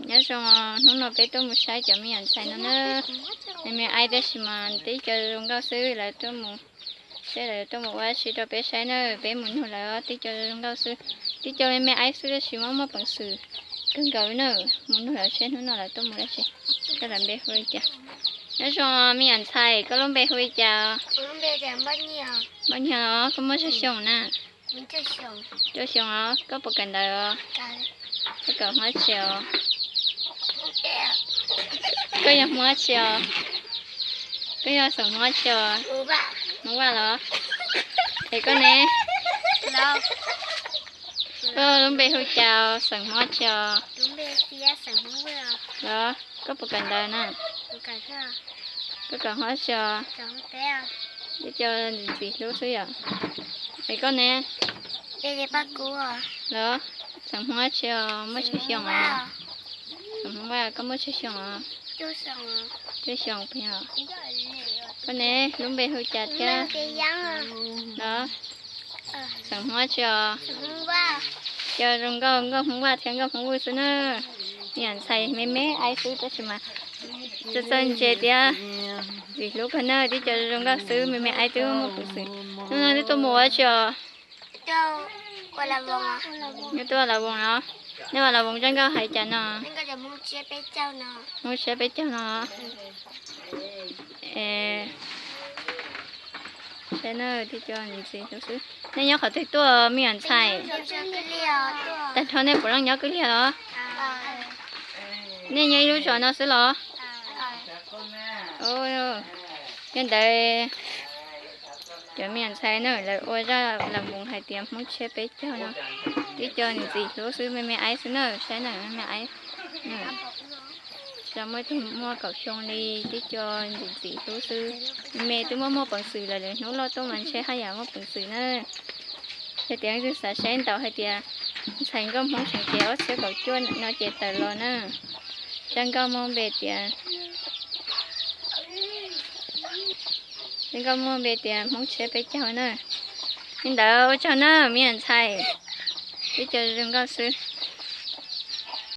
Nyob zoo, hnub no peb tuaj mus saib cov me nyuam ntxhais no na. Me me aib tab sis mas tib co zoo nkauj xwb, lawv tuaj mus saib, lawv tuaj mus ua dab tsi rau peb saib na, peb mus nug lawv, tib co zoo nkauj xwb. Tib co me me aib xwb tab sis muaj muaj peev xwm kawg nkaus na. Mus nug lawv saib hnub no lawv tuaj mus dab tsi, saib lawv npe hu li cas. Nyob zoo me nyuam ntxhais, koj lub npe hu li cas? Npaj Nyiag os, koj muaj tsawg xyoo na? Cuaj xyoo os, koj puas kawm ntawv os? Koj kawm hmov tsi os? Koj yog Hmoob tsi os? Koj yog xeem Hmoob tsi os? Hmoob Vaj los? Es koj ne? Koj lub npe hu cas, xeem Hmoob tsi os? Los, koj puas kawm ntawv na? Koj kawm hmov tsi os? Tib co ntxim ntxim hlub xwb yom. Es koj ne? Los, xeem Hmoob tsi os, muaj tsawg xyoo os? Xeem Hmoob Vaj, koj muaj tsawg xyoo os? Cuaj xyoo pem os. Koj ne, lub npe hu cas thiab? Los, xeem Hmoob tsi os? Cov zoo nkauj, nkauj Hmoob Vaj thiab nkauj Hmoob Vwj xwb na. Me nyuam ntxhais me me aib xwb tab sis mas txawj txawj ntse thiab ntxim hlub kawg na, tib co zoo nkauj xwb, me me aib twb muaj peev xwm. Hnub no nej tuaj mus ua dab tsi os? Nej tuaj ua las voos no? Nej ua las voos zaj nkauj hais cas no? Hmoob tshiab peb caug no. Saib na, tib co ntxim ntxim hlub xwb. Nej nyob qhov twg tuaj me nyuam ntxhais? Tag nrho nej puav leej nyob Kwj Liag los? Nej nyob ib lub zos no xwb los? Yog ntawd cov me nyuam ntxhais na lawv ua zaj las voos hais tias Hmoob tshiab peb caug no, tib co ntxim hlub xwb, me me aib xwb na, saib na, me me aib. Tsis muaj ib tug muaj kaum xyoo li, tib co ntxim ntxim hlub xwb. Me me twb muaj muaj peev xwm lawm, lawv hnub loj tuaj mas ntshe haj yam muaj peev xwm na. Yog tias leej twg xav saib ntau hais tias ntxhais nkauj Hmoob Tsheej Ces ob txhiab kaum cuaj no ces tawm los na. Zaj nkauj muaj npe tias, zaj nkauj muaj npe tias Hmoob tshiab peb caug na. Li ntawd ua tsaug na me nyuam ntxhais, tib co zoo nkauj xwb.